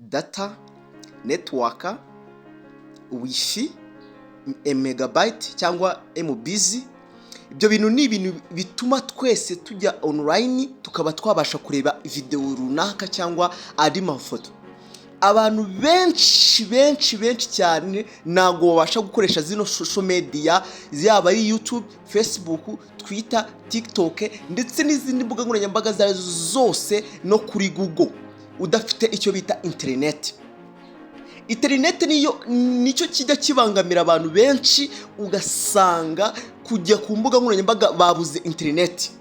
Data, network, WiFi, megabyte cyangwa MBs. Ibyo bintu ni ibintu bituma twese tujya online, tukaba twabasha kureba videwo runaka cyangwa andi mafoto. Abantu benshi, benshi, benshi cyane ntabwo babasha gukoresha zino social media, yaba ari YouTube, Facebook, Twitter, TikTok ndetse n'izindi mbuga nkoranyambaga izo ari zo zose, no kuri Google, udafite icyo bita interineti. Interineti niyo nicyo kijya kibangamira abantu benshi, ugasanga kujya ku mbuga nkoranyambaga babuze interineti.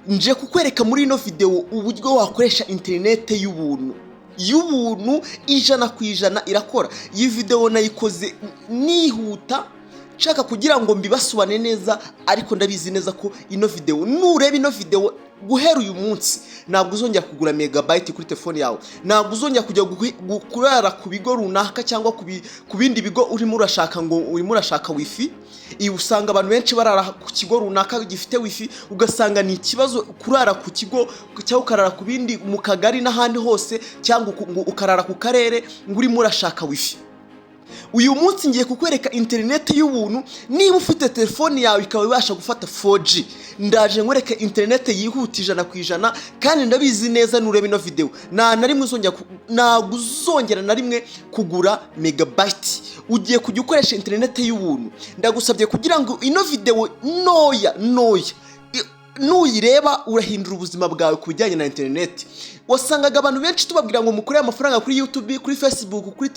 Nje kukwereka muri ino videwo uburyo wakoresha interineti y'ubuntu, y'ubuntu 100%, irakora. Iyi videwo nayikoze nihuta, nshaka kugira ngo mbibasobanure neza, ariko ndabizi neza ko ino videwo, nureba ino videwo guhera uyu munsi, ntabwo uzongera kugura megabyte kuri telefone yawe, ntabwo uzongera kujya kurara ku bigo runaka cyangwa ku bindi bigo urimo urashaka ngo urimo urashaka WiFi. Iyi usanga abantu benshi barara ku kigo runaka gifite WiFi, ugasanga ni ikibazo kurara ku kigo cyangwa ukarara ku bindi mu kagari n'ahandi hose, cyangwa ngo ukarara ku karere ngo urimo urashaka WiFi. Uyu munsi ngiye kukwereka interineti y'ubuntu. Niba ufite telefoni yawe ikaba ibasha gufata 4G, ndaje nkwereke interineti yihuta 100%. Kandi ndabizi neza, nureba ino videwo nta na rimwe uzongera ntabwo uzongera na rimwe kugura megabyte, ugiye kujya ukoresha interineti y'ubuntu. Ndagusabye kugira ngo ino videwo ntoya ntoya nuyireba urahindura ubuzima bwawe ku bijyanye na interineti. Wasangaga abantu benshi tubabwira ngo mukorere amafaranga kuri YouTube, kuri Facebook, kuri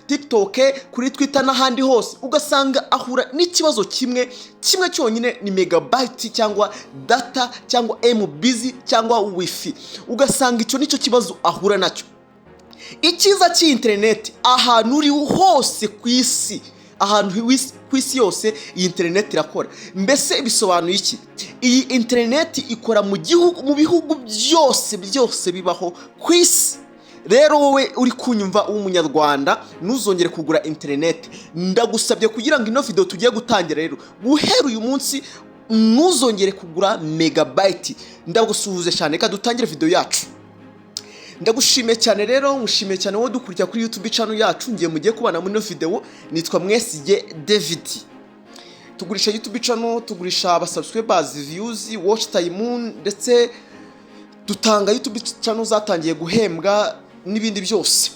TikTok, kuri Twitter n'ahandi hose, ugasanga ahura n'ikibazo kimwe kimwe cyonyine, ni megabyte cyangwa data cyangwa MBs cyangwa WiFi, ugasanga icyo nicyo kibazo ahura nacyo. Icyiza cy'iyi interineti, ahantu uri hose ku isi, ahantu ku isi yose, iyi interineti irakora. Mbese bisobanuye iki? Iyi interineti ikora mu gihugu, mu bihugu byose byose bibaho ku isi. Rero wowe uri kunyumva w'Umunyarwanda, ntuzongere kugura interineti. Ndagusabye kugira ngo ino video tugiye gutangira rero, guhera uyu munsi ntuzongere kugura megabyte. Ndagusuhuze cyane, reka dutangire video yacu. Ndagushimiye cyane rero, ngushimiye cyane wowe dukurikira kuri YouTube channel yacu. Ngiye mugiye kubana muri ino video nitwa Mwesige David. Tugurisha YouTube channel, tugurisha aba subscribers, views, watch time, ndetse dutanga YouTube channel zatangiye guhembwa n'ibindi byose.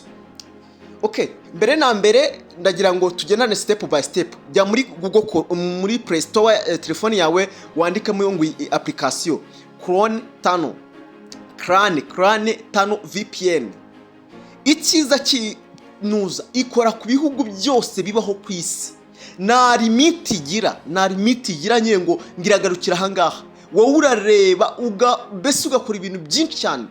Okay, mbere na mbere ndagira ngo tugendane step by step. Jya muri Google, muri Play Store telefone yawe, wandikamo ngo iyi application Clone Tunnel, Clan Tunnel VPN. Icyiza kinuza, ikora ku bihugu byose bibaho ku isi, nta limit igira, nta limit igira nyine ngo ngiragarukira ahangaha. Wowe urareba uga mbese ugakora ibintu byinshi cyane.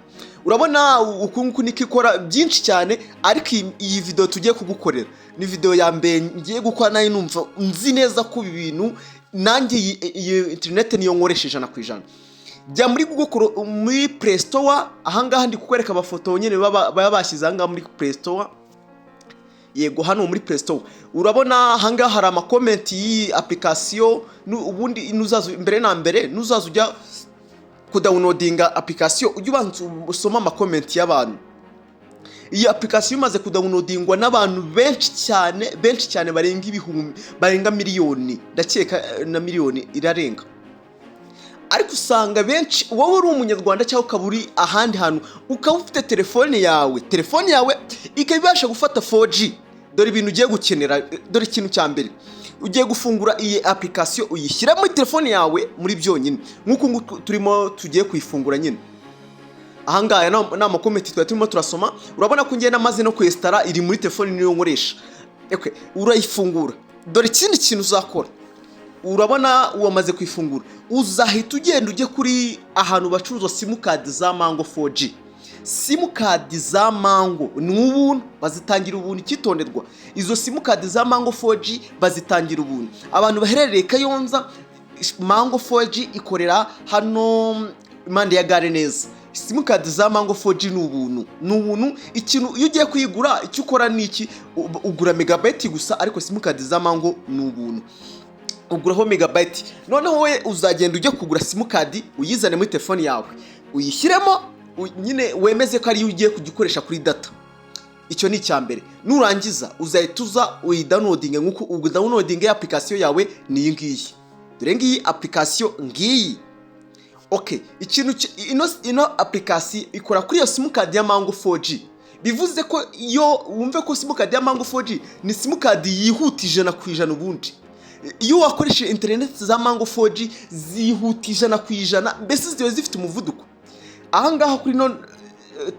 Urabona uku nguku niko ikora byinshi cyane. Ariko iyi video tugiye kugukorera ni video ya mbere ngiye gukora nayo, numva nzi neza ko ibi bintu nanjye iyi interineti niyo nkoresha 100%. Jya muri Google, muri Play Store. Ahangaha ndi kukwereka amafoto nyine baba bashyize ahangaha muri Play Store. Yego, hano muri Play Store urabona ahangaha hari ama comment y'iyi application. Ubundi nuzaza, mbere na mbere nuzaza ujya kudownloadinga application, ujye ubanza usome ama comment y'abantu. Iyi application imaze kudownloadingwa n'abantu benshi cyane, benshi cyane, barenga ibihumbi, barenga miliyoni, ndakeka na miliyoni irarenga. Ariko usanga benshi, wowe uri Umunyarwanda cyangwa ukaba uri ahandi hantu, ukaba ufite telefone yawe, telefone yawe ikaba ibasha gufata 4G, dore ibintu ugiye gukenera. Dore ikintu cya mbere: ugiye gufungura iyi application, uyishyira muri telefone yawe muri byonyine, nk'uku nguku turimo tugiye kuyifungura nyine. Ahangaha ni ama comment twari turimo turasoma. Urabona ko ngenda amaze no kwinstalla, iri muri telefone, niyo nkoresha. Okay, urayifungura. Dore ikindi kintu uzakora: urabona wamaze kuyifungura, uzahita ugenda ujye kuri ahantu bacuruza simukadi za Mango 4G. Simukadi za Mango ni ubuntu, bazitangira ubuntu. Icyitonderwa, izo simukadi za Mango 4G bazitangira ubuntu. Abantu baherereye Kayonza, Mango 4G ikorera hano impande ya gare neza. Simukadi za Mango 4G ni ubuntu, ni ubuntu. Ikintu iyo ugiye kuyigura, icyo ukora ni iki? Ugura megabyte gusa, ariko simukadi za Mango ni ubuntu, uguraho megabyte. Noneho wowe uzagenda ujye kugura simukadi, uyizane muri telefone yawe, uyishyiremo. Nyine wemeze ko ariyo ugiye kujya ukoresha kuri data. Icyo ni icya mbere. Nurangiza uzahita uza uyidownloadinge nk'uko udownloadinge application yawe. Ni iyi ngiyi, dore ngiyi application ngiyi. Okay, ikintu ino application ikora kuri iyo simukadi ya Mango 4G. Bivuze ko iyo wumve ko simukadi ya Mango 4G ni simukadi yihuta 100%. Ubundi iyo wakoresheje interineti za Mango 4G zihuta 100%, mbese ziba zifite umuvuduko. Ahangaha kuri ino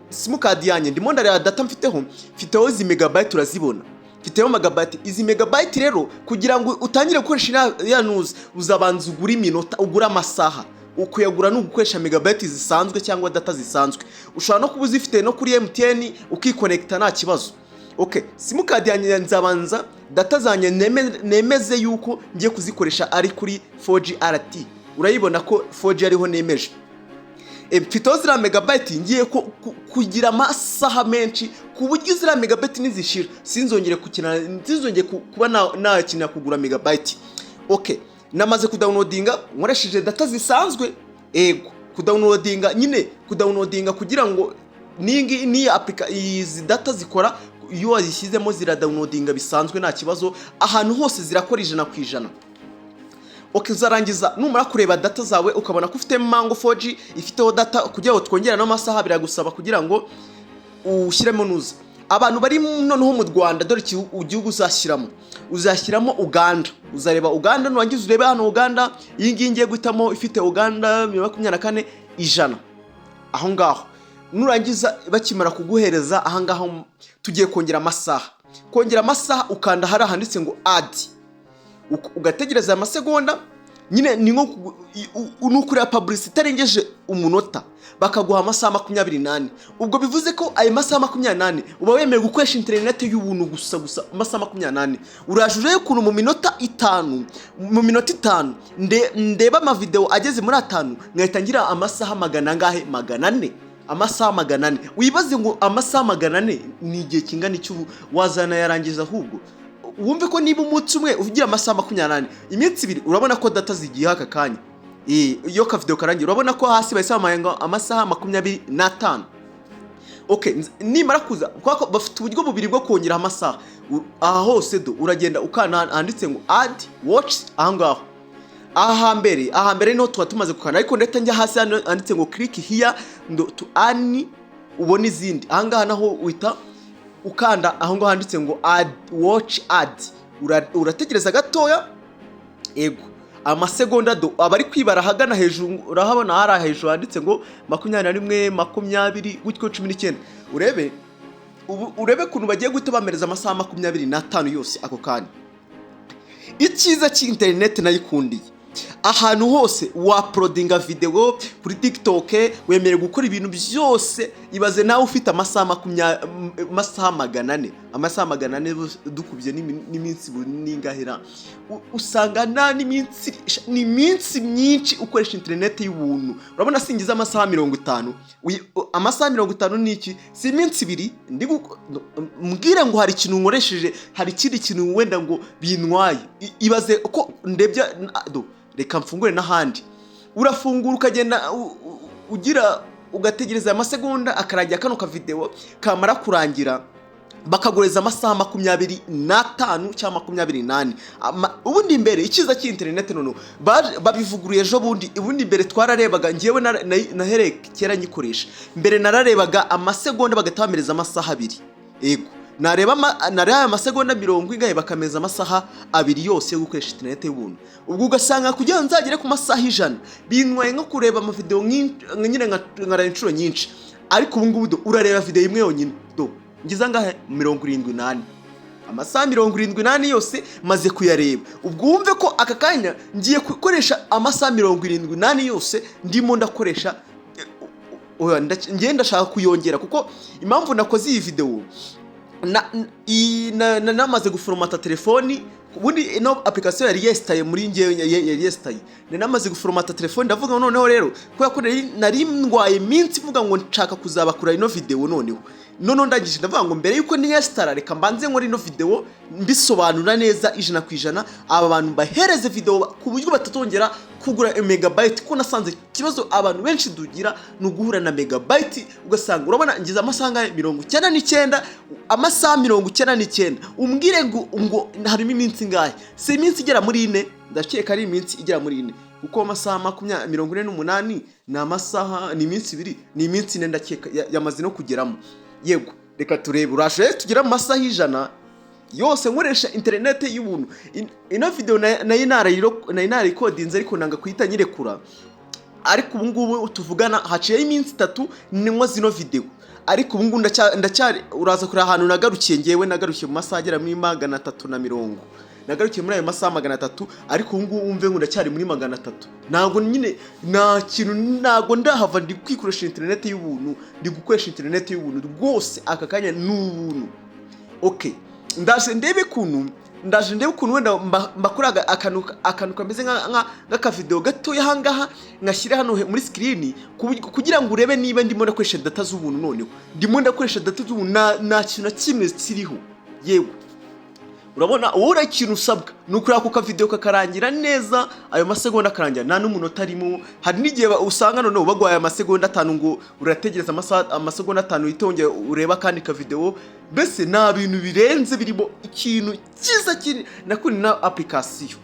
simukadi yanjye ndimo ndareba data mfiteho. Mfiteho izi megabyte, urazibona, mfiteho megabyte. Izi megabyte rero, kugira ngo utangire gukoresha ya nuzi, uzabanza ugure iminota, ugure amasaha. Ukuyagura ni ugukoresha megabyte zisanzwe cyangwa data zisanzwe. Ushobora no kuba uzifite no kuri MTN ukikonekita, nta kibazo. Okay, simukadi yanjye nzabanza data zanjye nemeze yuko ngiye kuzikoresha ari kuri 4G LTE. Urayibona ko 4G ariho nemeje. Mfiteho ziriya megabyte, ngiye kugira amasaha menshi ku buryo ziriya megabyte nizishira sinzongere gukina, sinzongere kuba nakenera kugura megabyte. Okay, namaze kudownloadinga nkoresheje data zisanzwe. Ego, kudownloadinga nyine, kudownloadinga kugira ngo n'iyi n'iyi izi data zikora, iyo wazishyizemo ziradownloadinga bisanzwe, nta kibazo, ahantu hose zirakora 100%. Okay, uzarangiza numara kureba data zawe ukabona ko ufite Mango 4G ifiteho data, kugira ngo twongere n'amasaha biragusaba kugira ngo ushyiremo nuza. Abantu bari noneho mu Rwanda, dore igihugu uzashyiramo. Uzashyiramo Uganda, uzareba Uganda, nurangiza urebe hano Uganda, iyi ngiyi ngiye guhitamo ifite Uganda 24 100 aho ngaho. Nurangiza bakimara kuguhereza aha ngaha, tugiye kongera amasaha. Kongera amasaha, ukanda hari handitse ngo "add", ugategereza amasegonda. Nyine ni nko ni ukureba publicité itarengeje umunota, bakaguha amasaha 24. Ubwo bivuze ko ayo masaha 24 uba wemerewe gukoresha interineti y'ubuntu gusa gusa, amasaha 24. Uraje urebe ukuntu mu minota 5 ndeba amavidewo ageze muri atanu, nkahita ngira amasaha magana angahe? 400, amasaha 400. Wibaze ngo amasaha 400 ni igihe kingana iki? Ubu wazanayarangiza. Ahubwo wumve ko niba umunsi umwe ugira amasaha 24, iminsi 2, urabona ko data zigiye aka kanya. Iyo kavidewo karangiye, urabona ko hasi bahise bampaye ngo amasaha 25. Okay, nimara kuza, kubera ko bafite uburyo bubiri bwo kongera amasaha. Aha hose do uragenda ukanda handitse ngo "add watch" aha ngaho. Aha hambere niho tuba tumaze gukanda, ariko ndetse njya hasi hano handitse ngo "click here ndo to earn", ubona izindi. Aha ngaha naho uhita ukanda aho ngaho handitse ngo "add watch add". Urategereza gatoya. Ego, amasegonda do aba ari kwibara ahagana hejuru, urahabona hari hejuru handitse ngo 21, 20 gutyo, 19. Urebe ubu, urebe ukuntu bagiye guhita bamereza amasaha 25 yose ako kanya. Icyiza cy'interineti nayikundiye, ahantu hose wauploadinga videwo kuri TikTok, wemerewe gukora ibintu byose. Ibaze nawe ufite amasaha makumyabiri, amasaha 400, amasaha 400 dukubye n'iminsi n'ingahera, usanga nta n'iminsi, ni iminsi myinshi ukoresha interineti y'ubuntu. Urabona singize amasaha 50. Amasaha 50 ni iki? Si iminsi 2. Ndi mbwire ngo hari ikintu nkoresheje, hari ikindi kintu wenda ngo bintwaye. Ibaze ko ndebye do, reka mfungure n'ahandi. Urafungura ukagenda ugira ugategereza amasegonda akarangira, kano kavidewo kamara kurangira bakagureza amasaha 25 cyangwa 24. Ubundi mbere, icyiza cy'interineti noneho babivuguruye ejo bundi. Ubundi mbere twararebaga, ngewe nahereye kera nyikoresha, mbere nararebaga amasegonda bagahita bamereza amasaha 2. Yego, nareba nareba aya masegonda mirongo ingahe, bakameza amasaha 2 yose yo gukoresha interineti y'ubuntu. Ubwo ugasanga kugira ngo nzagere ku masaha 100 bintwaye nko kureba amavidewo nyine nkareba inshuro nyinshi. Ariko ubu ngubu do urareba videwo imwe yonyine. Do ngize angahe? 74, amasaha 74 yose maze kuyareba. Ubwo wumve ko aka kanya ngiye gukoresha amasaha 74 yose ndimo ndakoresha. Oya, ngiye ndashaka kuyongera, kuko impamvu nakoze iyi videwo namaze guforomata telefoni. Ubundi ino application yari yesitaye muri ngewe, yari yesitaye. Nari namaze guforomata telefone. Ndavuga ngo noneho rero, kubera ko nari ndwaye iminsi mvuga ngo nshaka kuzabakura ino video, noneho ndangije ndavuga ngo mbere yuko niyesitara, reka mbanze nkore ino video mbisobanura neza 100%, aba bantu mbahereze video ku buryo batatongera kugura megabyte, kuko nasanze ikibazo abantu benshi tugira ni uguhura na megabyte. Ugasanga urabona ngize amasaha angahe? 99, amasaha 99. Umbwire ngo harimo iminsi ingahe? Si iminsi igera muri 4? Ndakeka ari iminsi igera muri 4, kuko amasaha 20, 48 ni amasaha, ni iminsi 2, ni iminsi 4 ndakeka yamaze no kugeramo. Yego, reka turebe. Urashoboye tugera mu masaha 100 yose nkoresha interineti y'ubuntu. Ino video nayo narayikodinze, ariko nanga kuhita nyirekura. Ariko ubu ngubu tuvugana haciyeho iminsi 3 ninywa zino video, ariko ubu ngubu ndacyari. Uraza kureba ahantu nagarukiye. Ngewe nagarukiye mu masaha agera muri 320, nagarukiye muri ayo masaha 300, ariko ubu ngubu wumve ngo ndacyari muri 300. Ntabwo nyine nta kintu, ntabwo ndahava. Ndi kwikoresha interineti y'ubuntu, ndi gukoresha interineti y'ubuntu rwose, aka kanya ni ubuntu. Okay, ndaje ndebe ukuntu wenda mbakora akantu kameze nk'akavideo gatoya ahangaha, ngashyira hano muri screen kugira ngo urebe niba ndimo ndakoresha data z'ubuntu. Noneho ndimo ndakoresha data z'ubuntu, nta kintu na kimwe kiriho. Yewe, urabona wowe uriya ikintu usabwa ni ukureba ako kavideo kakarangira neza, ayo masegonda akarangira nta n'umunota arimo. Hari n'igihe usanga noneho baguhaye amasegonda 5, ngo urategereza amasaha, amasegonda 5, uhite wongera ureba akandi kavideo. Mbese nta bintu birenze birimo. Ikintu cyiza kiri nakuri na application,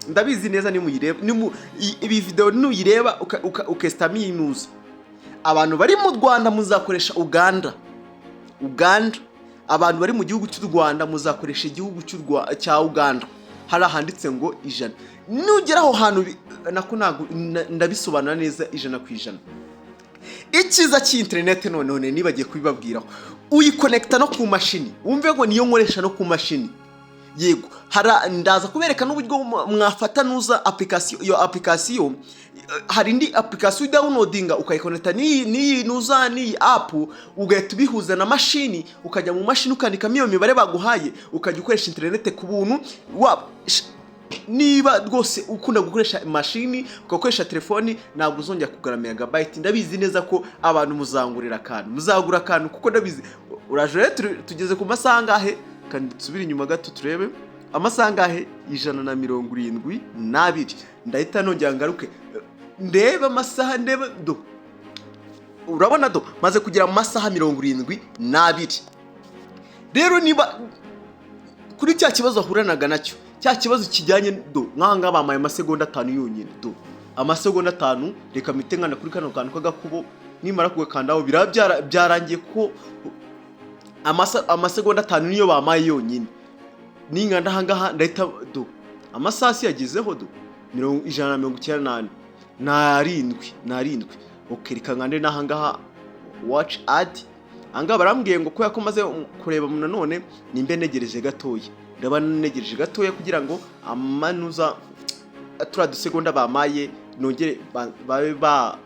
ndabizi neza nimuyireba, ibi video nuyireba ukesitamo iyi nuza. Abantu bari mu Rwanda muzakoresha Uganda. Uganda, abantu bari mu gihugu cy'u Rwanda muzakoresha igihugu cya Uganda. Hari ahanditse ngo 100. Nugera aho hantu nako ntabwo ndabisobanura neza 100%. Icyiza cy'interineti noneho nibagiye kubibabwiraho, uyikonekita no ku mashini. Wumve ngo niyo nkoresha no ku mashini. Yego, ndaza kubereka n'uburyo mwafata nuza application. Iyo application, hari indi application udownloadinga ukayikonekita n'iyi nuza, n'iyi app, ugahita ubihuza na mashini, ukajya mu mashini ukandikamo iyo mibare baguhaye, ukajya ukoresha interineti ku buntu. Niba rwose ukunda gukoresha mashini ugakoresha telefoni, ntabwo uzongera kugura megabyte. Ndabizi neza ko abantu muzangurira akantu, muzagura akantu, kuko ndabizi. Uraje rero, tugeze ku masaha angahe? Kandi dusubire inyuma gato turebe amasaha angahe. 172. Ndahita nongera ngaruke ndebe amasaha, ndebe. Do, urabona, do, maze kugera mu masaha 72. Rero niba kuri cya kibazo ahuranaga nacyo, cya kibazo kijyanye, do, nk'aha ngaha bampaye amasegonda 5 yonyine. Do, amasegonda 5. Reka mpite nkanda kuri kano kantu k'agakubo. Nimara kugakandaho biraba byarangiye, kuko amasegonda 5 niyo bampaye yonyine. Ninkanda aha ngaha ndahita, do, amasaha si yagezeho? Do, 194, ni 7. Okay, reka nkande n'aha ngaha watch ad. Aha ngaha barambwiye ngo kubera ko maze kureba nanone, nimbe ntegereje gatoya, ndaba ntegereje gatoya kugira ngo amanuza turiya dusegonda bamaye nongere babe ba.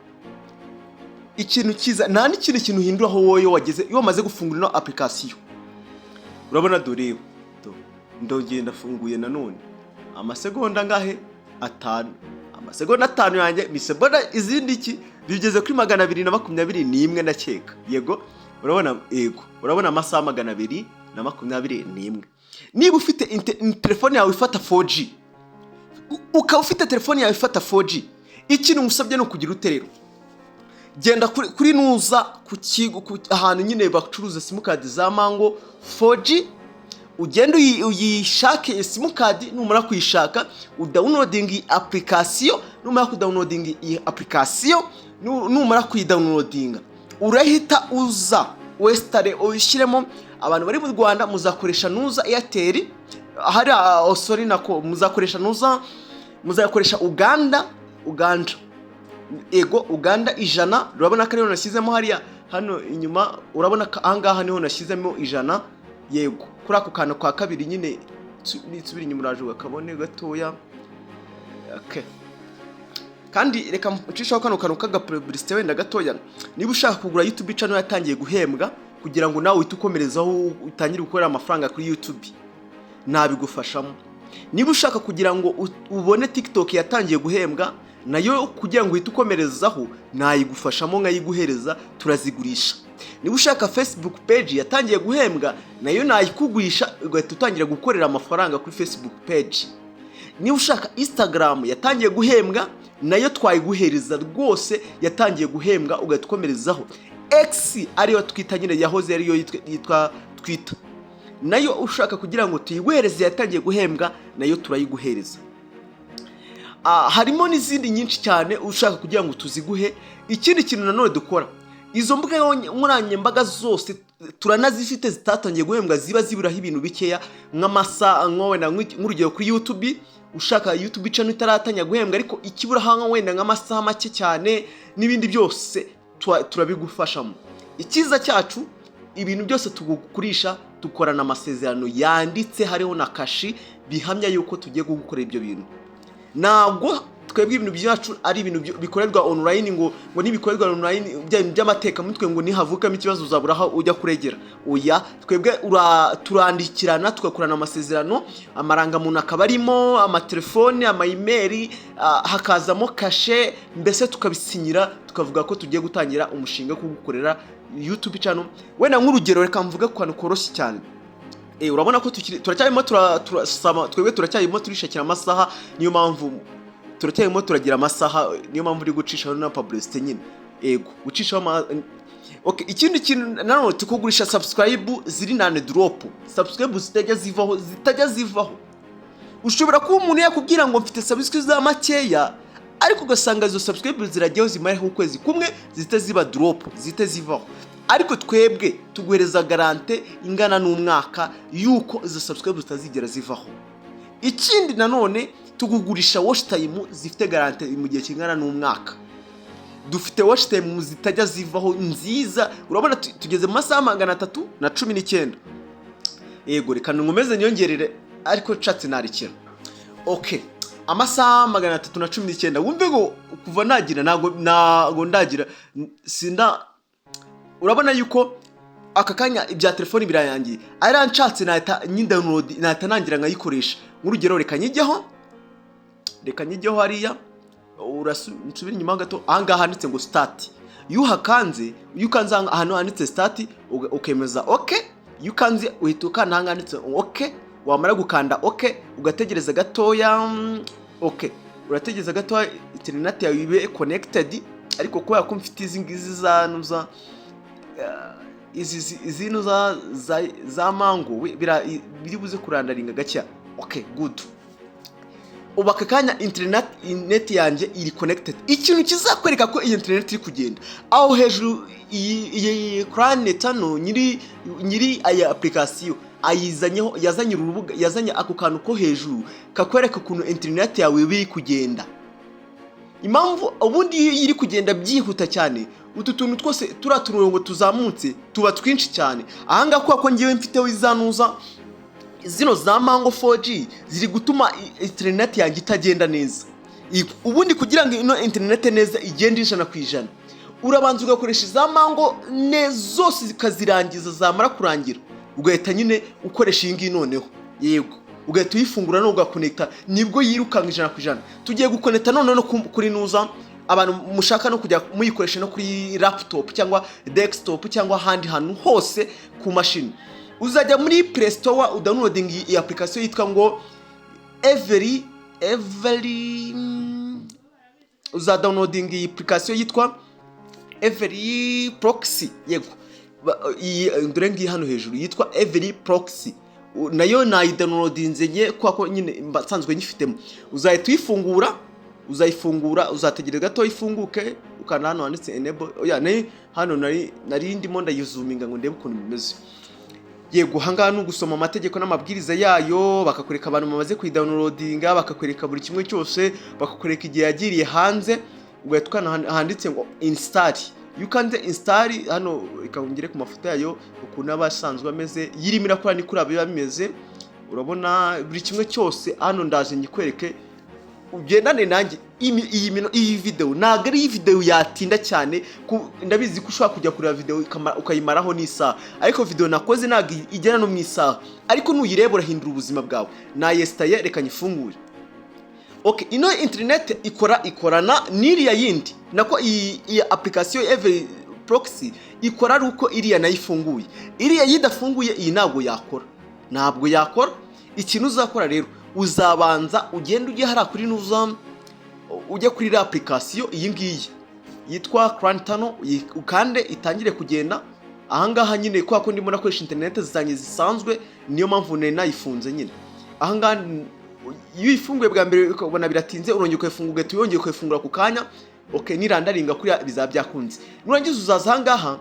Ikintu cyiza, nta n'ikindi kintu uhinduraho wowe iyo wageze, iyo wamaze gufungura ino application. Urabona, dore do, ndongeye ndafunguye nanone, amasegonda angahe? 5, amasegonda 5 yanjye misebona izindi iki, bigeze kuri 221 ndakeka. Yego, urabona, yego, urabona amasaha 221. Niba ufite telefone yawe ifata 4G, ukaba ufite telefone yawe ifata 4G, ikintu ngusabye ni ukugira ute rero? Genda kuri nuza ku kigo, ahantu nyine bacuruza simukadi za Mango 4G, ugende uyishake simukadi. Numara kuyishaka, udownloadinga iyi application. Numara kudownloadinga iyi application, numara kuyidownloadinga, urahita uza wesitare uyishyiremo. Abantu bari mu Rwanda muzakoresha nuza Airtel hari, oh, sorry, nako muzakoresha nuza, muzakoresha Uganda. Uganda, ego, Uganda 100. Urabona ko ariho nashyizemo hariya hano inyuma. Urabona ko ahangaha niho nashyizemo 100. Yego, kuri ako kantu ka kabiri nyine, nisubira inyuma uraje ugakabone gatoya. Okay. Kandi reka ncishaho kano kantu k'agapublicité wenda gatoya. Niba ushaka kugura YouTube channel yatangiye guhembwa, kugira ngo nawe uhite ukomerezaho utangire gukorera amafaranga kuri YouTube, nabigufashamo. Niba ushaka kugira ngo ubone TikTok yatangiye guhembwa nayo kugira ngo uhite ukomerezaho, nayigufashamo nkayiguhereza, turazigurisha. Niba ushaka Facebook page yatangiye guhembwa, nayo nayikugurisha, ugahita utangira gukorera amafaranga kuri Facebook page. Niba ushaka Instagram yatangiye guhembwa, nayo twayiguhereza rwose yatangiye guhembwa, ugahita ukomerezaho. X, ariyo twita nyine, yahoze ariyo yitwa Twitter, nayo ushaka kugira ngo tuyiguhereze yatangiye guhembwa, nayo turayiguhereza. Harimo n'izindi nyinshi cyane ushaka kugira ngo tuziguhe. Ikindi kintu nanone dukora, izo mbuga nkoranyambaga zose turanazifite zitatangiye guhembwa, ziba ziburaho ibintu bikeya nk'amasaha, nko wenda nk'urugero kuri YouTube, ushaka YouTube channel itaratangira guhembwa ariko ikiburaho nka wenda nk'amasaha make cyane n'ibindi byose, turabigufashamo. Icyiza cyacu, ibintu byose tugukurisha dukorana amasezerano yanditse, hariho na kashe bihamya yuko tugiye kugukorera ibyo bintu. Ntabwo twebwe ibintu byacu ari ibintu bikorerwa online, ngo nibikorerwa online bya bintu by'amatekamutwe, ngo nihavukamo ikibazo uzabura aho ujya kuregera. Oya, twebwe turandikirana, tugakorana amasezerano, amarangamuntu akaba arimo, amatelefone, ama email, hakazamo kashe, mbese tukabisinyira, tukavuga ko tugiye gutangira umushinga wo kugukorera YouTube channel. Wenda nk'urugero, reka mvuge ku kantu koroshye cyane. Urabona ko turacyarimo turasaba, twebwe turacyarimo turishakira amasaha, niyo mpamvu turacyarimo turagira amasaha, niyo mpamvu uri gucishaho na publicité nyine. Ego, gucishaho okay. Ikindi kintu nanone, tukugurisha subscribe ziri non drop, subscribe zitajya zivaho, zitajya zivaho. Ushobora kuba umuntu yakubwira ngo mfite subscribe za makeya, ariko ugasanga izo subscribe zirajyaho zimaraho ukwezi kumwe zihita ziba drop, zihita zivaho. Ariko twebwe tuguhereza garantie ingana n'umwaka yuko izo subscribe zitazigera zivaho. Ikindi nanone, tukugurisha watch time zifite garantie mu gihe kingana n'umwaka. Dufite watch time zitajya zivaho nziza. Urabona tugeze mu masaha 319. Yego, reka nkomeze nyongerere, ariko nshatse narekera. Okay, amasaha 319. Wumve ngo kuva nagira, ntabwo ndagira sinda. Urabona yuko aka kanya ibya telefoni birayangiye, ariya nshatse nahita nyidownload, nahita nangira nkayikoresha. Nk'urugero, reka nyijyeho hariya, nsubire inyuma gato, ahangaha handitse ngo start. Iyo uhakanze, iyo ukanze ahantu handitse start, ukemeza okay. Iyo ukanze, uhita ukanda ahangaha handitse okay. Wamara gukanda okay, ugategereza gatoya. Okay, urategereza gatoya interineti yawe ibe connected. Ariko kubera ko mfite izi ngizi za nuza, izi zino za Mango, biri buze kurandaringa gake. Okay, good. Ubu aka kanya internet net yanjye iri connected. Ikintu kizakwereka ko iyi internet iri kugenda, aho hejuru iyi Crane hano, nyiri aya application ayizanyeho, yazanye urubuga, yazanye ako kantu ko hejuru kakwereka ukuntu internet yawe iba iri kugenda. Impamvu ubundi iyo iri kugenda byihuta cyane, utu tuntu twose, turiya turongo tuzamutse tuba twinshi cyane. Ahangaha kubera ko ngewe mfiteho izanuza zino za Mango 4G, ziri gutuma interineti yanjye itagenda neza. Ubundi kugira ngo ino interineti neza igende 100%, urabanza ugakoresha iza Mango ne zose zikazirangiza, zamara kurangira ugahita nyine ukoresha iyi ngiyi noneho. Yego, ugahita uyifungura no ugakonekita, nibwo yirukanka 100%. Tugiye gukonekita noneho no kuri nuza, abantu mushaka no kujya muyikoresha no kuri laptop cyangwa desktop cyangwa ahandi hantu hose ku mashini. Uzajya muri Play Store, udownloading iyi application yitwa ngo Every, uzadownloading iyi application yitwa Every Proxy. Yego, iyi dore ngiyi hano hejuru yitwa Every Proxy. Nayo nayidownloadinze nye kubera ko nyine mba nsanzwe nyifitemo. Uzahita uyifungura, uzayifungura, uzategereza gato ifunguke, ukanda hano handitse enable. Oya, ni hano nari ndimo ndayizoominga ngo ndebe ukuntu bimeze. Yego, ahangaha ni ugusoma amategeko n'amabwiriza yayo, bakakwereka abantu bamaze kuyidownloadinga, bakakwereka buri kimwe cyose, bakakwereka igihe yagiriye hanze. Ugahita ukanda handitse ngo install. Iyo ukanze install hano, reka ngere ku mafoto yayo ukuntu aba asanzwe ameze yirimo irakora, ni kuriya biba bimeze. Urabona buri kimwe cyose hano, ndaje nyikwereke. Ugendane nanjye. Iyi video ntabwo ari video yatinda cyane. Ndabizi ko ushobora kujya kureba video ukayimaraho n'isaha, ariko video nakoze ntabwo igera no mu isaha, ariko nuyireba urahindura ubuzima bwawe. Nayesitaye, reka nyifungure. Okay, ino internet ikorana n'iriya yindi, nako iyi application Every Proxy ikora ari uko iriya nayo ifunguye. Iriya yidafunguye, iyi ntabwo yakora, ntabwo yakora. Ikintu uzakora rero, uzabanza ugende ujye hariya kuri nuza, ujye kuri iriya application, iyi ngiyi yitwa Tunnel, ukande itangire kugenda. Ahangaha nyine, kubera ko ndimo nakoresha internet zanjye zisanzwe, niyo mpamvu nari nayifunze nyine. Ahangaha iyo uyifunguye bwa mbere ukabona biratinze, urongera ukayifungura, ugahita uyongera ukayifungura ku kanya. Okay, nirandaringa kuriya bizaba byakunze. Nurangiza uzaza ahangaha,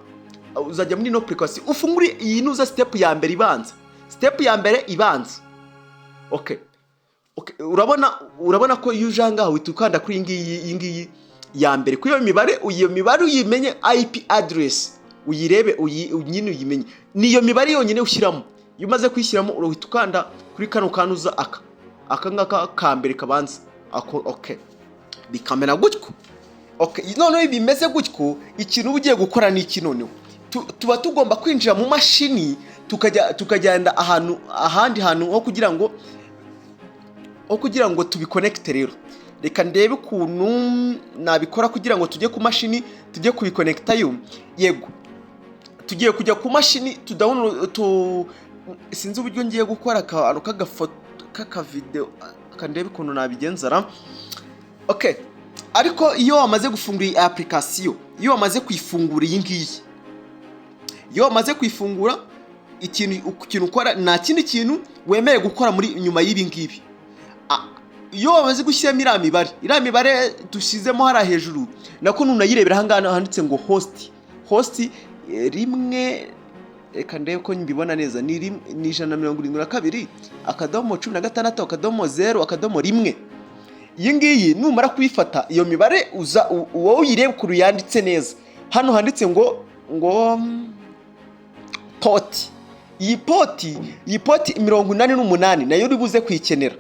uzajya muri ino application, ufungure iyi nuza, step ya mbere ibanza, step ya mbere ibanza. Okay, urabona ko iyo uje ahangaha uhita ukanda kuri iyi ngiyi, iyi ngiyi ya mbere, kuri iyo mibare. Iyo mibare uyimenye, IP address uyirebe, nyine uyimenye, ni iyo mibare yonyine ushyiramo. Iyo umaze kuyishyiramo, urahita ukanda kuri kano kanuza, aka ngaka ka mbere kabanza ako. Okay, bikamera gutyo. Okay, noneho bimeze gutyo, ikintu uba ugiye gukora ni iki? Noneho tuba tugomba kwinjira mu mashini, tukajya tukagenda ahantu ahandi hantu ho kugira ngo tubikonekite. Rero reka ndebe ukuntu nabikora kugira ngo tujye ku mashini, tujye kubikonekitayo. Yego, tugiye kujya ku mashini tudawuni tu, sinzi uburyo ngiye gukora akantu k'agafoto k'akavideo, kandebe ukuntu nabigenzara. Okay, ariko iyo wamaze gufungura iyi application, iyo wamaze kuyifungura iyi ngiyi, iyo wamaze kuyifungura, ikintu ukora, nta kindi kintu wemerewe gukora muri nyuma y'ibi ngibi. Iyo wamaze gushyiramo iriya mibare dushyizemo hariya hejuru, nako nunayirebera aha ngaha handitse ngo host rimwe, reka ndebe ko mbibona neza, ni 172.16.0.1. Iyi ngiyi numara kuyifata, iyo mibare uza wowe uyirebe ukuntu yanditse neza. Hano handitse ngo port, iyi port 88 nayo uri buze kuyikenera,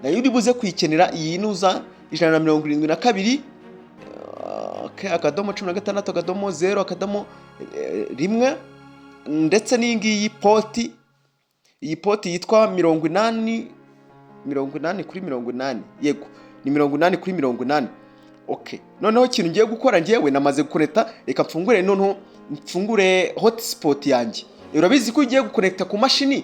nayo uri buze kuyikenera. Iyi nuza 172, okay, .16.0.1, ndetse n'iyi ngiyi port, iyi port yitwa 80, 80 kuri 80. Yego, ni 80 kuri 80. Okay, noneho ikintu ngiye gukora, ngewe namaze gukonekita, reka mfungure, noneho mfungure hotspot yanjye. Urabizi ko ugiye gukonekita ku mashini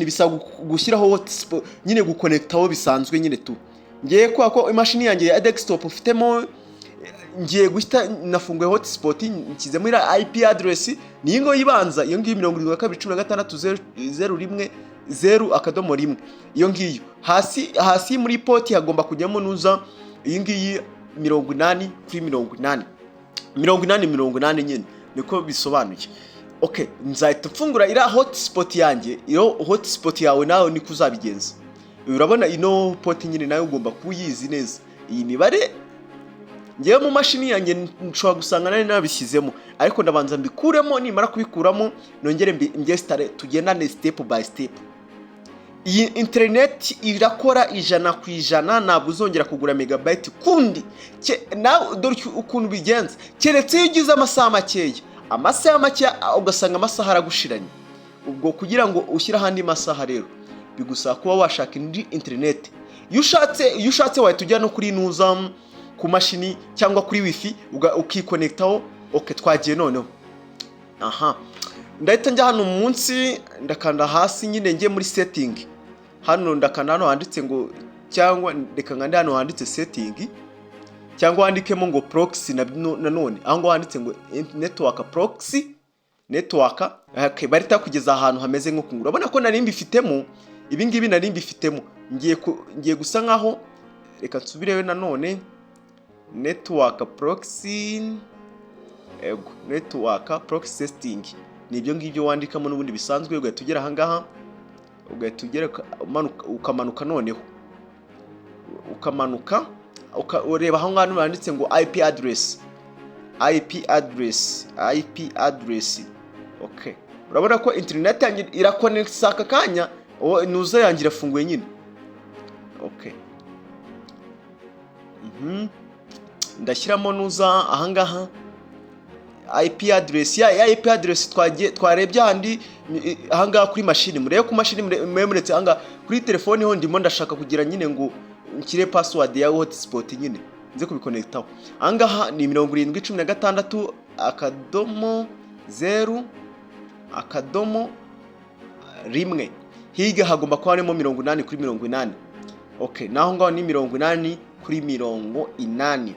bisaba gushyiraho hotspot nyine, gukonekitaho bisanzwe nyine tu. Ngiye, kubera ko imashini yanjye ya desktop mfitemo, ngiye guhita nafunguye hotspot, nshyizemo iriya IP address, ni iyi ngiyi ibanza, iyo ngiyo 72.16.0.0.1, iyo ngiyo. Hasi muri port hagomba kujyamo nuza iyi ngiyi 80 kuri 80, 80 80 nyine niko bisobanuye. Okay, nzahita mfungura iriya hotspot yanjye. Iyo hotspot yawe nawe niko uzabigenza. Urabona ino port nyine nawe ugomba kuba uyizi neza, iyi mibare. Ngewe mu mashini yanjye nshobora gusanga nari nabishyizemo, ariko ndabanza mbikuremo. Nimara kubikuramo, nongere mbyesitare, tugendane step by step. Iyi interineti irakora 100%, ntabwo uzongera kugura megabyte kundi. Nawe dore ukuntu bigenza: keretse iyo ugize amasaha makeya, amasaha makeya, ugasanga amasaha aragushiranye. Ubwo kugira ngo ushyire ahandi masaha rero, bigusaba kuba washaka indi interineti. Iyo ushatse wahita ujya no kuri nuza, ku mashini cyangwa kuri wifi, ukikonekitaho. Okay, twagiye noneho. Aha ndahita njya hano munsi, ndakanda hasi nyine, njye muri setting. Hano ndakanda hano handitse ngo, cyangwa reka nkande hano handitse setting, cyangwa wandikemo ngo proxy nanone aho ngaho handitse ngo network proxy, network. Okay, barita kugeza ahantu hameze nko kungura. Urabona ko nari mbifitemo ibi ngibi, nari mbifitemo. Ngiye gusa nkaho, reka nsubireyo nanone, network proxy. Ego, network proxy setting ni ibyo ngibyo wandikamo n'ubundi bisanzwe, ugahita ugera ahangaha, ugahita ugera ukamanuka, noneho ukamanuka ureba aho ngaho handitse ngo IP address, IP address, IP address. Okay, urabona ko internet yanjye irakonekisa aka kanya, nuza yanjye irafunguye nyine. Okay. Ndashyiramo nuza ahangaha IP address ya IP address twagiye twarebye handi ahangaha kuri mashini. Murebe ku mashini, mure muretse ahangaha kuri telefone ho ndimo ndashaka kugira nyine ngo nshyire password ya hotspot nyine nze kubikonekitaho. Ahangaha ni 7016.0.1. Hirya hagomba kuba harimo 80/80. Okay, naho ngaho ni 80/80.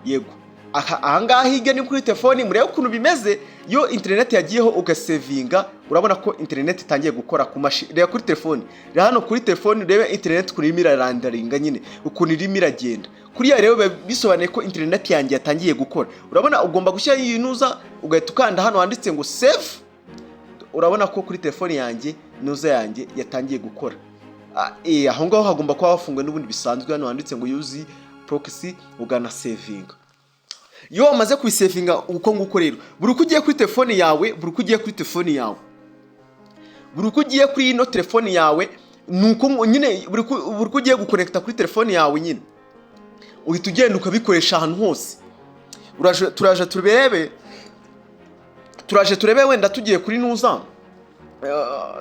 Yego, aha ahangaha hirya ni kuri telefoni. Murebe ukuntu bimeze iyo interineti yagiyeho ugasevinga. Urabona ko interineti itangiye gukora ku mashini. Reba kuri telefoni, reba hano kuri telefoni, urebe interineti ukuntu irimo irarandaringa nyine, ukuntu irimo iragenda kuriya. Rero biba bisobanuye ko interineti yanjye yatangiye gukora. Urabona ugomba gushyiraho iyi nuza, ugahita ukanda hano handitse ngo save. Urabona ko kuri telefoni yanjye nuza yanjye yatangiye gukora. Aho ngaho hagomba kuba hafunguwe n'ubundi bisanzwe. Hano handitse ngo use proxy, uganasevinga. Iyo wamaze kubisevinga uko nguko rero, buri uko ugiye kuri telefoni yawe, buri uko ugiye kuri telefoni yawe, buri uko ugiye kuri ino telefoni yawe, ni uko nyine buri uko ugiye gukonekita kuri telefoni yawe nyine, uhita ugenda ukabikoresha ahantu hose. Turaje turebe, turaje turebe. Wenda tugiye kuri nuza,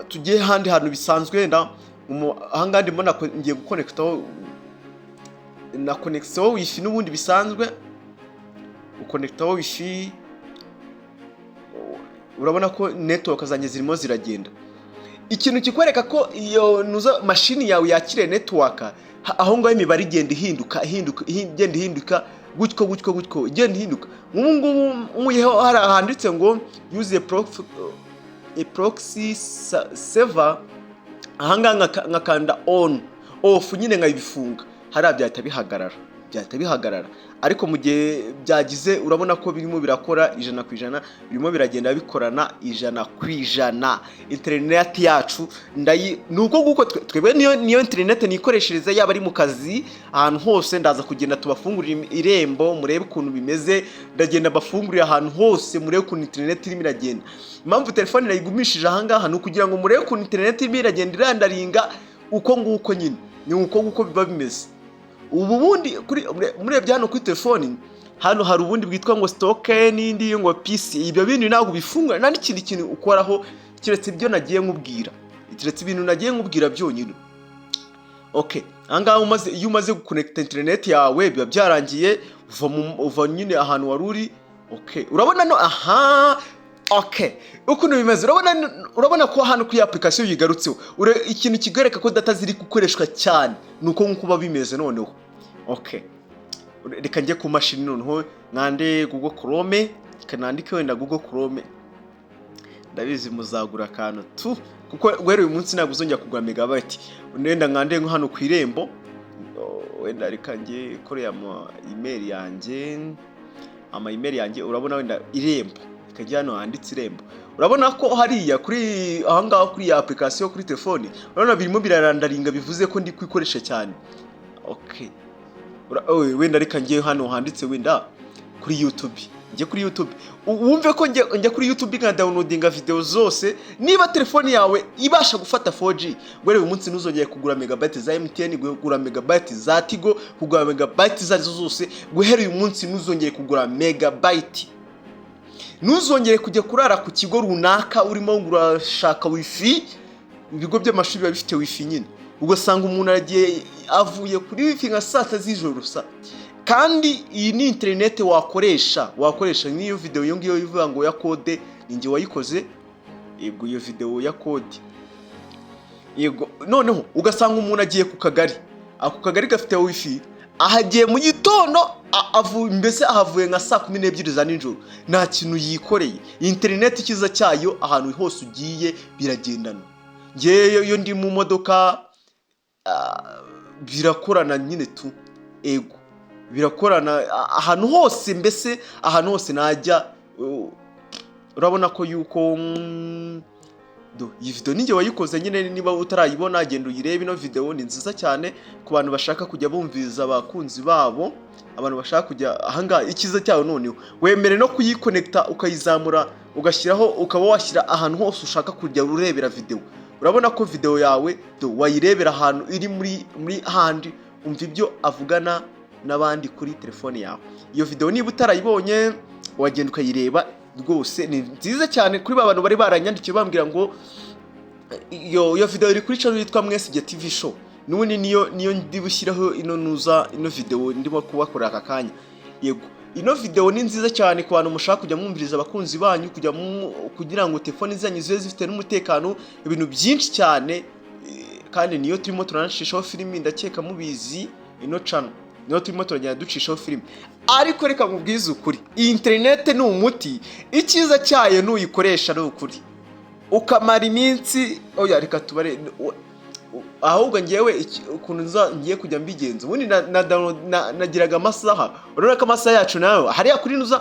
tugiye ahandi hantu bisanzwe. Wenda ahangaha ndimo ngiye gukonekitaho na konekisiyo wifi n'ubundi bisanzwe, ukonekitaho wifi. Urabona ko network zanjye zirimo ziragenda. Ikintu kikwereka ko iyo nuza mashini yawe yakiriye network, aho ngaho imibare igenda ihinduka, ihinduka, igenda ihinduka gutyo gutyo gutyo, igenda ihinduka. Nk'ubu ngubu nkuyeho hari ahanditse ngo use a proxy server, ahangaha nkakanda on off nyine nkabifunga, hariya byahita bihagarara, byahita bihagarara. Ariko mu gihe byagize, urabona ko birimo birakora 100%, birimo biragenda bikorana 100%. Interineti yacu ndayi ni uko nguko. Twebwe niyo interineti nikoreshereza, yaba ari mu kazi, ahantu hose. Ndaza kugenda tubafungurira irembo murebe ukuntu bimeze. Ndagenda mbafungurira ahantu hose murebe ukuntu interineti irimo iragenda. Impamvu telefone nayigumishije ahangaha ni ukugira ngo murebe ukuntu interineti irimo iragenda irandaringa uko nguko nyine. Ni uko nguko biba bimeze. Ubu bundi kuri murebye hano kuri telefoni, hano hari ubundi bwitwa ngo stock n'indi ngo PC. Ibyo bindi ntabwo ubifungura, nta n'ikindi kintu ukoraho keretse ibyo nagiye nkubwira, keretse ibintu nagiye nkubwira byonyine. Okay, ahangaha umaze, iyo umaze gukonekita interineti yawe biba byarangiye, uva nyine ahantu wari uri. Okay, urabona no aha. Okay, ukuntu bimeze, urabona ko hano kuri application yigarutseho. Ikintu kigareka ko data ziri gukoreshwa cyane ni uko nguko biba bimeze noneho. Okay, reka njye ku mashini noneho nkande Google Chrome. Reka nandike wenda Google Chrome. Ndabizi muzagura akantu tu, kuko guhera uyu munsi ntabwo uzongera kugura megabyte. Wenda nkande nko hano ku Irembo. Oh, wenda reka njye koreye ama email yanjye, ama email yanjye. Urabona wenda Irembo, reka njye hano handitse Irembo. Urabona ko hariya kuri ahangaha kuri ya application kuri telefone, urabona birimo birarandaringa, bivuze ko ndi kwikoresha cyane. Okay. Oh, wenda reka njye hano handitse wenda kuri YouTube, njye kuri YouTube. Wumve ko njya kuri YouTube nka downloadinga video zose. Niba telefone yawe ibasha gufata 4G, guhera uyu munsi ntuzongeye kugura megabyte za MTN, kugura megabyte za Tigo, kugura megabyte izo arizo zose. Guhera uyu munsi ntuzongeye kugura megabyte, ntuzongere kujya kurara ku kigo runaka urimo ngo urashaka wifi. Ibigo by'amashuri biba bifite wifi nyine, ugasanga umuntu aragiye avuye kuri wifi nka saa 6 z'ijoro sa. Kandi iyi ni interineti wakoresha nk'iyo videwo iyo ngiyo ivuga ngo ya code, ni njye wayikoze. Yego, iyo videwo ya code, yego. Noneho ugasanga umuntu agiye ku kagari, ako kagari gafite wifi, ahagiye mu gitondo, avuye mbese ahavuye nka saa 12 za nijoro, nta kintu yikoreye. Interineti icyiza cyayo, ahantu hose ugiye biragendana. Ngewe iyo ndi mu modoka, birakorana nyine tu. Ego, birakorana ahantu hose, mbese ahantu hose najya. Urabona ko yuko do iyi video ninjye wayikoze nyine. Niba utarayibona, genda uyirebe. Ino video ni nziza cyane ku bantu bashaka kujya bumviriza abakunzi babo, abantu bashaka kujya ahangaha. Icyiza cyayo noneho wemere no kuyikonekita, ukayizamura, ugashyiraho, ukaba washyira ahantu hose ushaka kujya urebera video. Urabona ko video yawe do wayirebera ahantu iri muri handi. Umva ibyo avugana. n'abandi kuri telefone yawe. Iyo video niba utarayibonye, wagenda ukayireba rwose, ni nziza cyane. Kuri ba bantu bari baranyandikiye bambwira ngo iyo video iri kuri channel yitwa Mwesige TV Show, n'ubundi niyo ndi bushyiraho ino nuza, ino video ndimo kubakorera aka kanya. Yego, ino video ni nziza cyane ku bantu mushaka kujya mwumviriza abakunzi banyu, kugira ngo telefoni zanyu zibe zifite n'umutekano, ibintu byinshi cyane. Kandi niyo turimo turanacishaho filimi, ndakeka mubizi. Ino channel niyo turimo turagenda ducishaho filimi. Ariko reka nkubwize ukuri, iyi interinete ni umuti. Icyiza cyayo nuyikoresha ni ukuri ukamara iminsi, oya, reka tubare. Ahubwo ngewe ukuntu ngiye kujya mbigenza ubundi nagiraga amasaha. Urabona ko amasaha yacu nayo hariya kuri nuza,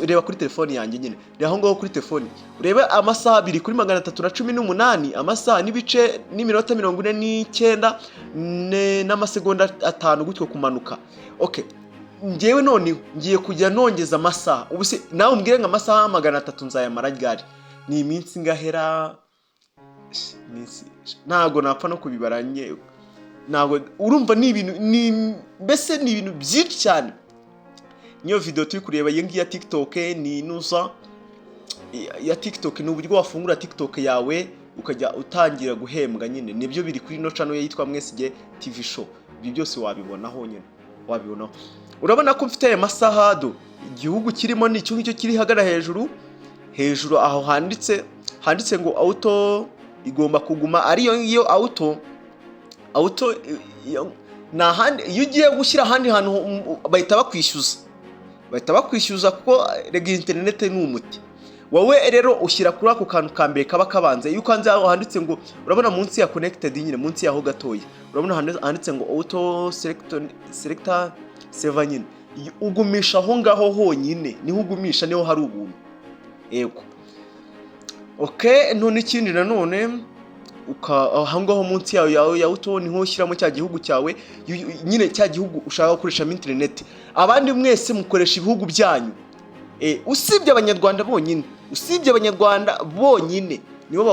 reba kuri telefoni yanjye nyine, reba aho ngaho kuri telefoni, urebe amasaha abiri kuri 318, amasaha n'ibice n'iminota 49 n'amasegonda 5 gutyo kumanuka. Okay, ngewe noneho ngiye kujya nongeza amasaha. Ubu se nawe umbwire ngo amasaha 300 nzayamara ryari? Ni iminsi ngahera iminsi ntabwo napfa no kubibara nye, ntabwo urumva, ni ibintu, ni mbese ni ibintu byinshi cyane. Niyo video turi kureba iyi ngiyi ya TikTok, ni inuza ya TikTok, ni uburyo wafungura TikTok yawe ukajya utangira guhembwa nyine. Nibyo biri kuri ino channel yitwa Mwesige TV Show. Ibyo byose wabibonaho nyine, wabibonaho. Urabona ko mfite aya masaha do. Igihugu kirimo ni icyo ngicyo kiri hagana hejuru, hejuru aho handitse ngo auto, igomba kuguma ariyo ngiyo auto. Auto ni ahandi, iyo ugiye gushyira ahandi hantu bahita bakwishyuza, bahita bakwishyuza, kuko rega interinete ni umuti. Wowe rero ushyira kuri ako kantu ka mbere kaba kabanza. Iyo ukanze aho handitse ngo, urabona munsi ya connected nyine, munsi yaho gatoya, urabona handitse ngo auto selector server nyine. Ugumisha aho ngaho honyine, niho ugumisha, niho hari ubuntu. Yego, okay. None ikindi nanone, aho ngaho munsi yawe ya auto niho ushyiramo cya gihugu cyawe nyine, cya gihugu ushaka gukoreshamo interineti. Abandi mwese mukoresha ibihugu byanyu, usibye Abanyarwanda bonyine, usibye Abanyarwanda bonyine nibo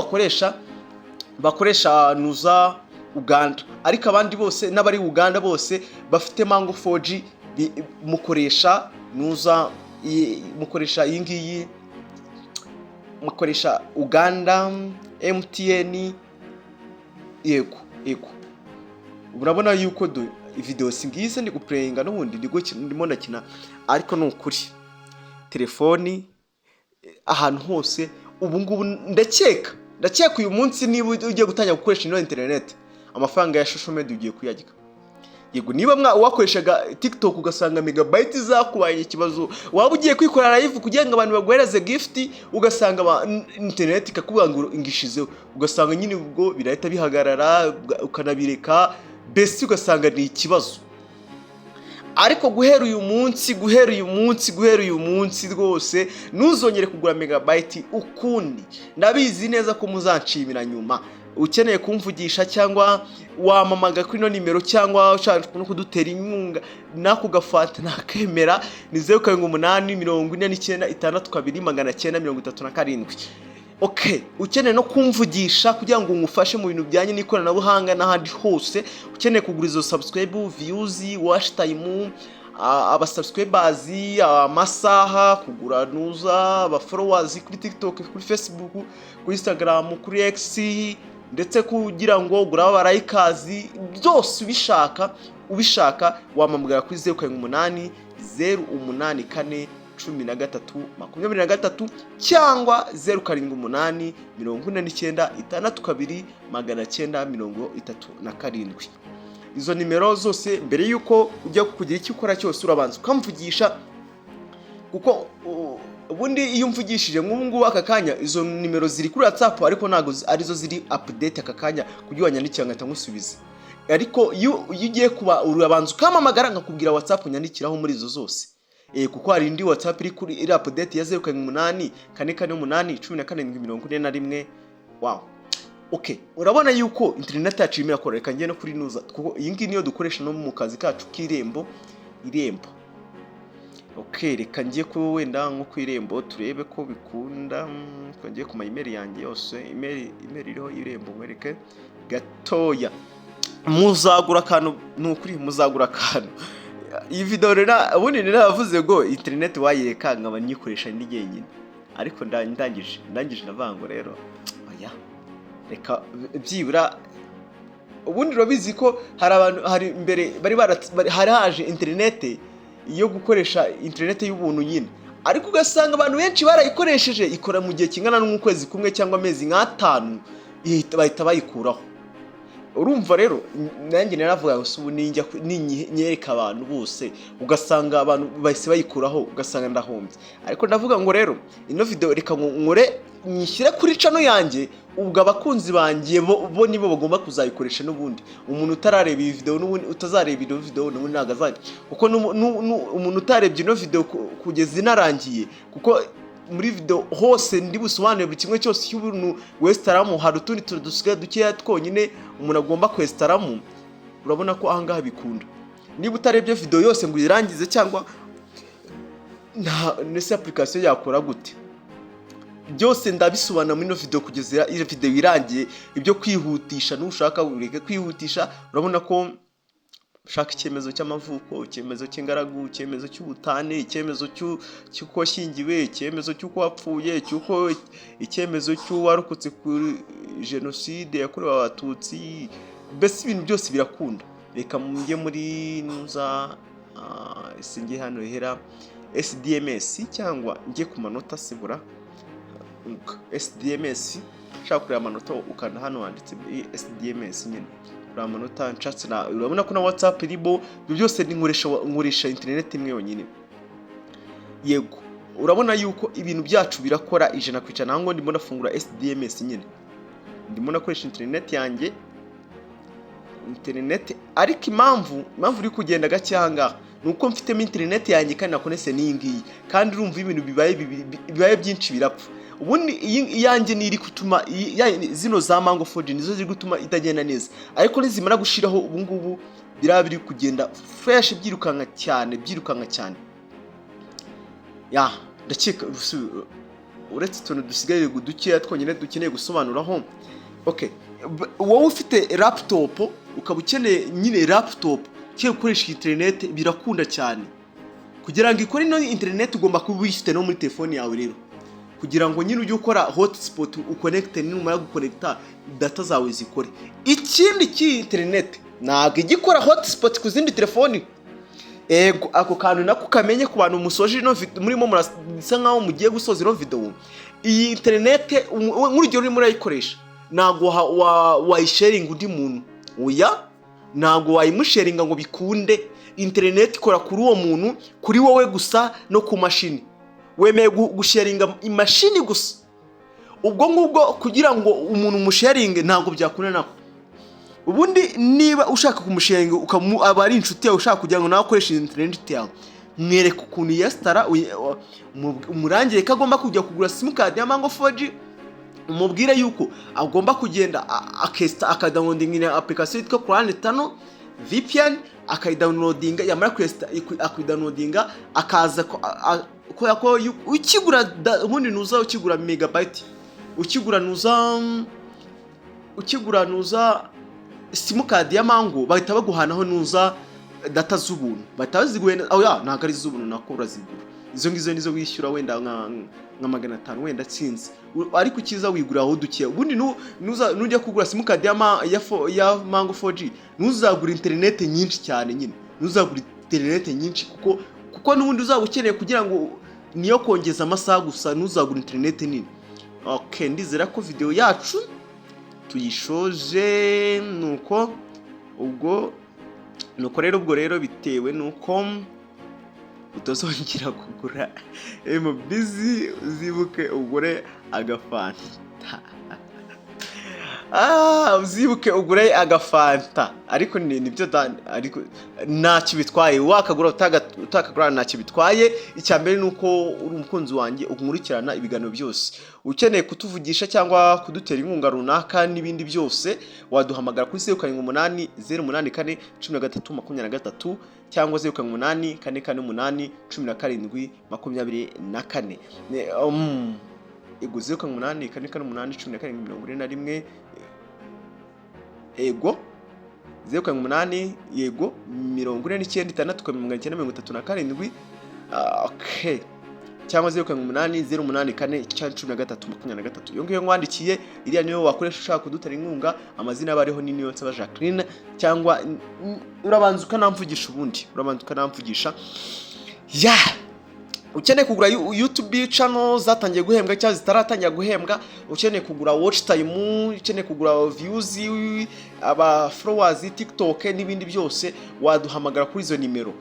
bakoresha nuza Uganda. Ariko abandi bose n'abari Uganda bose bafite Mango 4G mukoresha nuza, mukoresha iyi ngiyi, mukoresha Uganda MTN. Yego, urabona yuko do video si ngize ndi guplayinga, n'ubundi ndimo ndakina. Ariko ni ukuri telefoni ahantu hose ubu ngubu, ndakeka uyu munsi niba ugiye gutangira gukoresha ino interineti, amafaranga ya social media ugiye kuyarya. Yego, niba wakoreshaga TikTok ugasanga megabyte zakubaye ikibazo, waba ugiye kwikorera live kugira ngo abantu baguhereze gift, ugasanga internet ikakubwira ngo ngishizeho, ugasanga nyine ubwo birahita bihagarara, ukanabireka, mbese ugasanga ni ikibazo. Ariko guhera uyu munsi, guhera uyu munsi, guhera uyu munsi rwose ntuzongere kugura megabyte ukundi. Ndabizi neza ko muzanshimira nyuma. Ukeneye kumvugisha cyangwa wamamaga kuri ino nimero, cyangwa ushaka no kudutera inkunga n'ako gafanta nakemera, ni 078 49 62 937. Okay, ukeneye no kumvugisha kugira ngo ngufashe mu bintu bijyanye n'ikoranabuhanga n'ahandi hose, ukeneye kugura izo subscribe, views, watch time, aba subscribers, amasaha, kugura nuza aba followers kuri TikTok, kuri Facebook, kuri Instagram, kuri X, ndetse kugira ngo ugure aba likers, byose ubishaka wamamagara kuri 078 084 13 23 cyangwa 078 49 62 937. Izo nimero zose, mbere y'uko ujya kugira icyo ukora cyose, urabanza ukamvugisha, kuko ubundi iyo umvugishije nk'ubu ngubu aka kanya, izo nimero ziri kuri WhatsApp, ariko ntabwo arizo ziri update aka kanya kuburyo wanyandikira ngahita nkusubiza. Ariko iyo ugiye kuba, urabanza ukampamagara nkakubwira WhatsApp unyandikiraho muri izo zose, kuko hari indi WhatsApp iri kuri iri update ya 078 448 17 41. Wow, okay, urabona yuko internet yacu irimo irakora. Reka njye no kuri nuza, kuko iyi ngiyi niyo dukoresha no mu kazi kacu k'Irembo. Irembo, okay, reka njye ko wenda nko ku Irembo turebe ko bikunda. Reka njye ku ma email yanjye yose, email iriho Irembo, nkwereke gatoya. Muzagura akantu, ni ukuri muzagura akantu. Iyi video rero, ubundi naravuze ngo internet wayireka nkaba nyikoresha ndi jyenyine, ariko ndangije ndavuga ngo rero oya, reka byibura. Ubundi urabizi ko hari abantu, hari mbere bari hari haje internet yo gukoresha, internet y'ubuntu nyine, ariko ugasanga abantu benshi barayikoresheje, ikora mu gihe kingana n'ukwezi kumwe cyangwa amezi nk'atanu, bahita bayikuraho. Urumva rero nanjye naravuga ngo ubu ninjya ninyereka abantu bose, ugasanga abantu bahise bayikuraho, ugasanga ndahombye. Ariko ndavuga ngo rero ino video reka ngo nkore nyishyire kuri channel yanjye, ubwo abakunzi banjye bo nibo bagomba kuzayikoresha. N'ubundi umuntu utarareba iyi video, n'ubundi utazareba ino video, n'ubundi ntabwo azajya, kuko umuntu utarebye ino video kugeza inarangiye, kuko muri video hose ndi busobanure buri kimwe cyose cy'ubuntu wesitaramo. Hari utundi tuntu dusigaye dukeya twonyine umuntu agomba kwesitaramo. Urabona ko ahangaha bikunda. Niba utarebye video yose ngo uyirangize, cyangwa nta nese application yakora gute? Byose ndabisobanura muri ino video kugeza iyo video irangiye. Ibyo kwihutisha, nushaka ureke kwihutisha. Urabona ko ushaka icyemezo cy'amavuko, icyemezo cy'ingaragu, icyemezo cy'ubutane, icyemezo cy'uko washyingiwe, icyemezo cy'uko wapfuye, cy'uko icyemezo cy'uwarokotse kuri Jenoside yakorewe Abatutsi, mbese ibintu byose birakunda. Reka njye muri nuza, ese njye hano hera SDMS cyangwa njye ku manota sibura SDMS? Ushaka kureba amanota ukanda hano handitse SDMS nyine, kureba amanota nshatse na urabona ko na WhatsApp irimo. Ibyo byose ni nkoresha internet imwe yonyine. Yego, urabona yuko ibintu byacu birakora 100%. Aho ngo ndimo ndafungura SDMS nyine, ndimo ndakoresha internet yanjye, internet. Ariko impamvu uri kugenda gake aha ngaha ni uko mfitemo internet yanjye kandi nakonese n'iyi ngiyi, kandi urumva ibintu bibaye bibaye byinshi birapfa. Ubundi iyi iyanjye ni iri gutuma zino za Mango 4G nizo ziri gutuma itagenda neza, ariko nizimara gushiraho ubu ngubu biraba biri kugenda fresh, byirukanka cyane, byirukanka cyane. Ya, ndakeka uretse utuntu dusigaye dukeya twonyine dukeneye gusobanuraho. Okay, wowe ufite laptop, ukaba ukeneye nyine laptop ukeneye gukoresha internet, birakunda cyane. Kugira ngo ikore ino internet ugomba kuba uyifite no muri telefone yawe rero, kugira ngo nyine ujye ukora hotspot, ukonekite, numara gukonekita data zawe zikore. Ikindi cy'iyi internet, ntabwo ijya ikora hotspot ku zindi telefoni. Ego, ako kantu nako kamenye ku bantu musoje ino video, murimo murasa nkaho mugiye gusoza ino video. Iyi internet, nk'urugero urimo urayikoresha, ntabwo wayisharinga undi muntu. Oya, ntabwo wayimusharinga ngo bikunde. Internet ikora kuri uwo muntu, kuri wowe gusa no ku mashini. Wemeye gusharinga imashini gusa. Ubwo ngubwo kugira ngo umuntu umusharinge ntabwo byakunda nako. Ubundi niba ushaka kumusharinga, aba ari inshuti yawe, ushaka kugira ngo nawe akoreshe internet yawe, mwereka ukuntu yesitara, umurangire ko agomba kujya kugura simukadi ya Mango 4G, umubwire yuko agomba kugenda akesita, akadownloadinga application yitwa Kurani Tano VPN, akayidownloadinga, yamara kwesita akayidownloadinga, akaza kubera ko ukigura ubundi nuza ukigura megabyte, ukigura nuza, ukigura nuza simukadi ya Mango, bahita baguhanaho nuza data z'ubuntu, bahita baziguhena. Oya, ntabwo ari iz'ubuntu nako, urazigura. Izo ngizo nizo wishyura wenda nka 500 wenda, sinzi. Ariko ukiza wigura aho dukeya. Ubundi nujya kugura simukadi ya Mango 4G, ntuzagura interineti nyinshi cyane nyine, ntuzagura interineti nyinshi, kuko n'ubundi uzaba ukeneye kugira ngo niyo kongeza amasaha gusa. Ntuzagura interineti nini. Okay, ndizera ko video yacu tuyishoje. Nuko ubwo nuko rero, ubwo rero bitewe nuko utazongera kugura MBs, uzibuke ugure agafanta. Uzibuke ugure agafanta. Ariko nibyo ariko ntacyo bitwaye, wakagura utakagura ntacyo bitwaye. Icya mbere ni uko uri umukunzi wanjye, unkurikirana ibiganiro byose. Ukeneye kutuvugisha cyangwa kudutera inkunga runaka n'ibindi byose, waduhamagara kuri 0780841323 cyangwa 0784481724. Ego, 0784481741. Ego. 078, yego, 49 6 9 37. Okay, cyangwa 078 084 cyangwa 13 23. Iyo ngiyo nkwandikiye, iriya niyo wakoresha ushaka kudutera inkunga. Amazina aba ariho ni Niyonsaba Jacqueline, cyangwa urabanza ukanamvugisha, ubundi urabanza ukanamvugisha. Ya, ukeneye kugura YouTube channel zatangiye guhembwa cyangwa zitaratangira guhembwa, ukeneye kugura watch time, ukeneye kugura views, aba followers, TikTok n'ibindi byose, waduhamagara kuri izo nimero.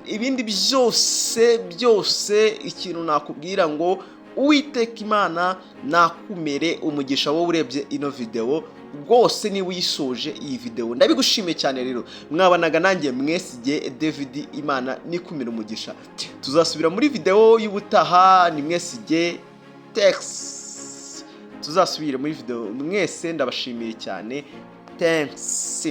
Ibindi byose byose, ikintu nakubwira ngo Uwiteka Imana nakumere umugisha, wowe urebye ino video rwose. Niba uyisoje iyi video, ndabigushimiye cyane. Rero mwabanaga nanjye Mwesige David. Imana nikumira umugisha, tuzasubira muri video y'ubutaha. Ni Mwesige Tex, tuzasubire muri video. Mwese ndabashimiye cyane, thanks.